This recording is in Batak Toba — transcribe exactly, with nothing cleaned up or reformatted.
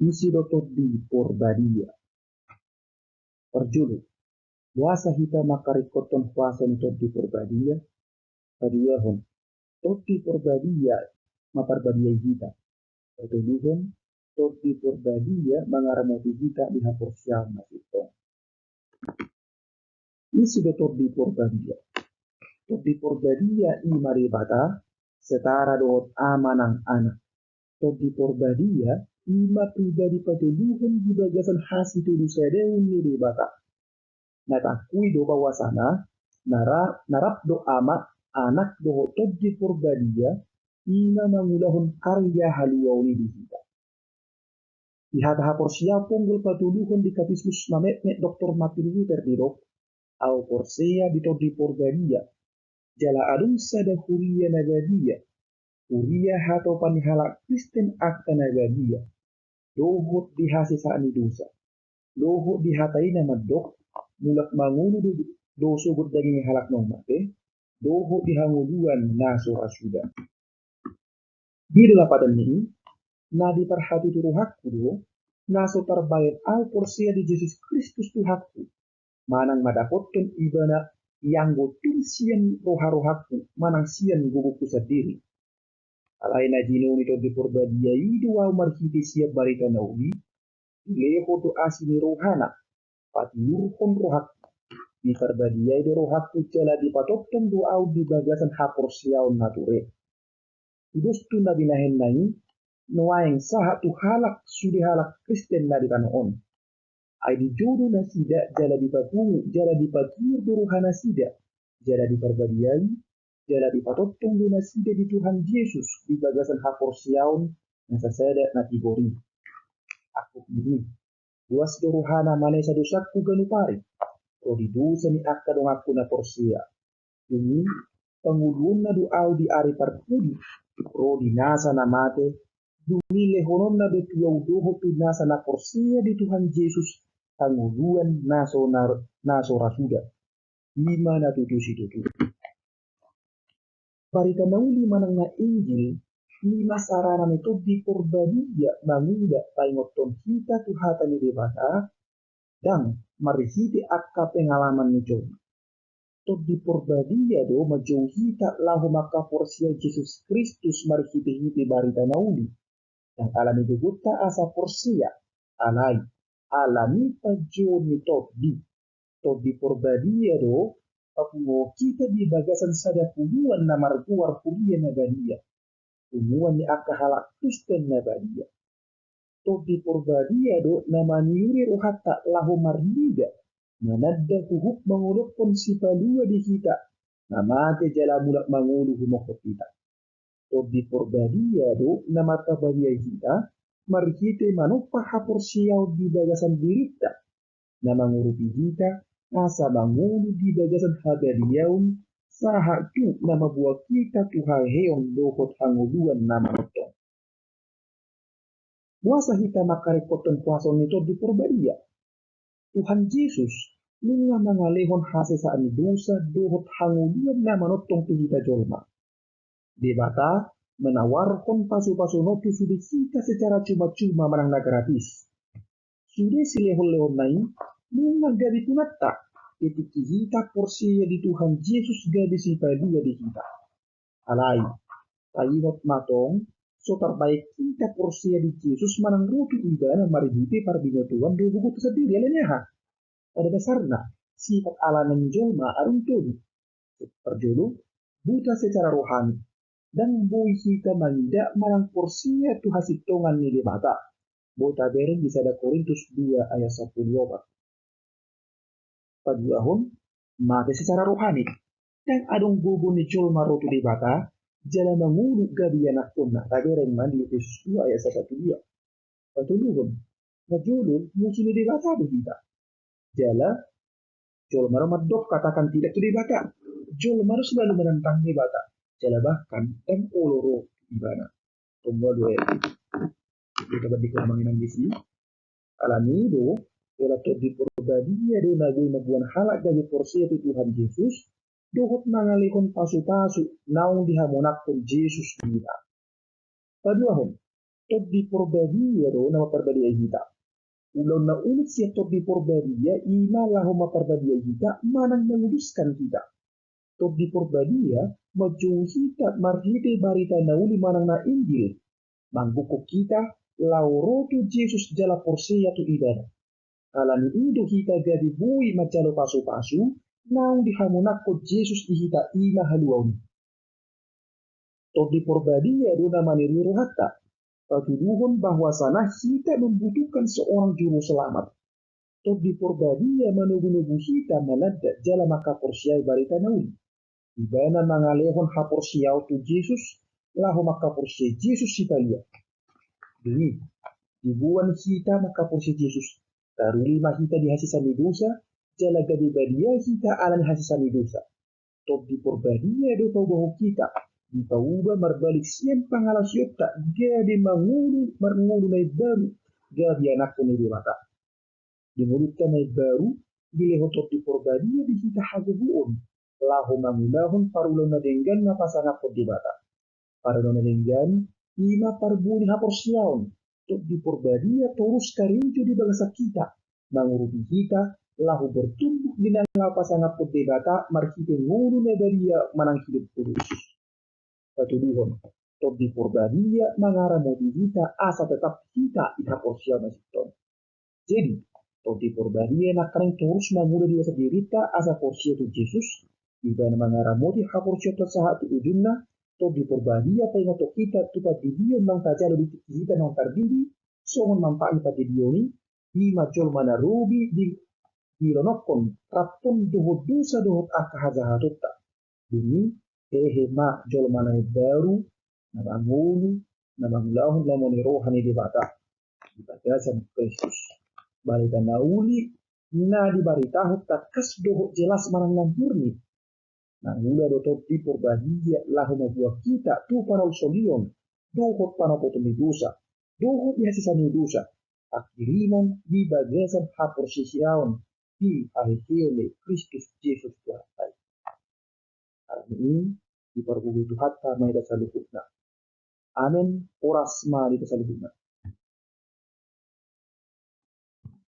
Ise do Tondi Porbadia? Parjolo, boasa hita mangkaringkothon huaso ni Tondi Porbadia? Paduahon, Tondi Porbadia maparbadiai hita. Patoluhon, Tondi Porbadia mangaramoti hita di haporseaon na sintong. Ise do Tondi Porbadia? Tondi Porbadia i ma Debata, setara dohot Ama nang Anak. Tondi Porbadia i ma pribadi patoluhon di bagasan hasitolusadaon ni Debata. Na taakui do bahwasana na ra-, na rap do Ama, Anak dohot Tondi Porbadia i ma mangulahon karya haluaon i di hita. Di hata haporseaon ponggol patoluhon di Katekismus na metmet Doktor Martin Luther didok, ahu porsea di Tondi Porbadia, jala adong sada huria na badia, huria hatopan ni halak Kristen angka na badia, dohot di hasesaan ni dosa, dohot di hata i na mandok, mulak mangolu do, do sogot daging ni halak naung mate, dohot di hangoluan na so ra suda. Dia do lapatanna i? Na diparhatutu rohangku do, na so tarbahen ahu porsea di Jesus Kristus Tuhanku, manang mandapothon Ibana ianggo tung sian roha-rohangku manang sian gogongku sandiri. Alai na jinou ni Tondi Porbadia i do ahu marhite sian Barita na Uli, dilehon do asi ni rohana, patiurhon rohangku. Diparbadiai do rohangku jala dipatongtong do ahu di bagasan haporseaon na ture. Tudos tu na binahenna i, nuaeng sahat tu halak sude halak Kristen na di tano on. Ai dijou do nasida jala dipapungu jala dipatiur do rohanasida, jala diparbadiai, jala dipatongtong do nasida di Tuhan Jesus di bagasan haporseaon na sasada na tigor i. Angkup ni i, buas do rohana manesa dosangku ganup ari, ro di dosa ni angka donganku na porsea. Dung i, pangoluonna do ahu di ari parpudi, ro di nasa na mate, dung i lehononna do tu ahu dohot tu nasa na porsea di Tuhan Jesus hangoluan na so na, na so ra suda. I ma na tutu situtu. Barita na uli manang na Injil, i ma sarana ni Tondi Porbadia mangula paingothon hita tu hata ni Debata, ndang marhite angka pengalaman ni jolma. Tondi Porbadia do manjou hita laho mangkaporseai Jesus Kristus marhite-hite Barita na Uli. Ndang ala ni gogonta asa porsea, alai ala ni panjouon ni Tondi. Tondi Porbadia do papunguhon hita di bagasan sada punguan na margoar huria na badia, punguan ni angka halak Kristen na badia. Tondi Porbadia do na maniuri rohanta laho marnida, mananda huhut mangolophon Sipalua di hita, na mate jala mulak mangolu humophop hita. Tondi Porbadia do na marparbadiai hita marhite manompa haporseaon di bagasan dirinta, na mangurupi hita asa mangolu di bagasan habadiaon sahat tu na mamboan hita tu haheheon dohot hangoluan na manongtong. Boasa hita mangkaringkothon huaso ni Tondi Porbadia? Tuhan Jesus nunga mangalehon hasesaan ni dosa dohot hangoluan na manongtong tu hita jolma. Debata menawarhon pasu-pasuNa on tu sude hita secara cuma-cuma manang na gratis. Sude silehon-lehonNa i nunga gabe tunanta ketika hita porsea di Tuhan Jesus gabe Sipalua di hita. Alai, taingot ma tong, so tarbahen hita porsea di Jesus manang ro tu Ibana marhite parbinotoan dohot gogorta sandiri. Alani aha? Pada dasarna, sifat alamiah ni jolma adong tolu. Parjolo, buta secara rohani, ndang boi hita mangida manang porsea tu hasintongan ni Debata. Boi tabereng di sada Korintus dua ayat sampulu opat. Paduahon, mate secara rohani, ndang adong gogo ni jolma ro tu Debata jala mangolu gabe ianakhonna. Tabereng ma di Efesus dua ayat sampulu dua. Patoluhon, na jolo musu ni Debata do hita. Jala jolma do mandok katakan tidak tu Debata. Jolma do selalu menentang Debata. Jala bahkan ndang olo ro tu Ibana. Tong dua ayat i. Jadi, tabaen di halaman enam di si. Alani do, pola Tondi Porbadia do na boi mamboan halak gabe porsea tu Tuhan Jesus, dohot mangalehon pasu-pasu naung dihamonanghon Jesus di hita. Paduahon, Tondi Porbadia do na mamparbadiai hita. Ulaon na unang sian Tondi Porbadia i ma laho mamparbadiai hita manang manguduskan hita. Tondi Porbadia manjou hita marhite barita na uli manang na Injil, manggokhon hita laho ro tu Jesus jala porsea tu Ibana. Alani i do hita gabe boi manjalo pasupasu naung dihamonangkon Jesus di hita, i ma haluaon i. Tondi Porbadia do na manirihi rohanta, patuduhon bahwasana hita membutuhkan seorang juru selamat. Tondi Porbadia manogunogu hita mananda jala mangkaporseai barita na uli. Ibana mangalehon haporseaon tu Jesus, laho mangkaporseai Jesus Sipalua. Dung i, diboan hita mangkaporseai Jesus, taruli ma hita di hasesaan ni dosa, jala gabe badia hita alani hasesaan ni dosa. Tondi Porbadia do paubahon hita, dipauba marbalik sian pangalaosionta gabe mangolu marngolu na imbaru, gabe anakkon ni Debata. Di ngolunta na imbaru, dilehon Tondi Porbadia di hita hagogoon laho mangulahon parulaon na denggan na pasangaphon Debata. Parulaon na denggan i ma parbue ni haporseaon. Tondi Porbadia torus karejo di bagasan hita, mangurupi hita laho bertumbuh di na laho pasangaphon Debata marhite ngolu na badia manang hidup kudus. Patuduhon, Tondi Porbadia mangaramoti hita asa tetap hita di haporseaon na sintong. Jadi, Tondi Porbadia nangkaning torus mangula di bagasan dirinta asa porsea tu Jesus, Ibana mangaramoti haporseaonta sahat tu ujungna. Tondi Porbadia paingothon hita tu pandidion naung tajalo di tingki hita naung tardidi, songon manfaat ni pandidion i, i ma jolma na robi di, dilonongkon, raphon dohot dosa dohot angka hajahatonta. Dung i, hehe ma jolma na imbaru, na mangolu, na mangulahon lomo ni roha ni Debata di bagasan Kristus. Barita na uli na dibaritahon tangkas dohot jelas manang na murni. Mangula do Tondi Porbadia laho mamboan hita tu panolsolion dohot panopoton ni dosa, dohot di hasesaan ni dosa, panghirimon di bagasan haporseaon di haheheon ni Kristus Jesus Tuhanta i. Alani i, dipargogoi Tuhanta ma hita saluhutna. Amen. Horas ma di hita saluhutna.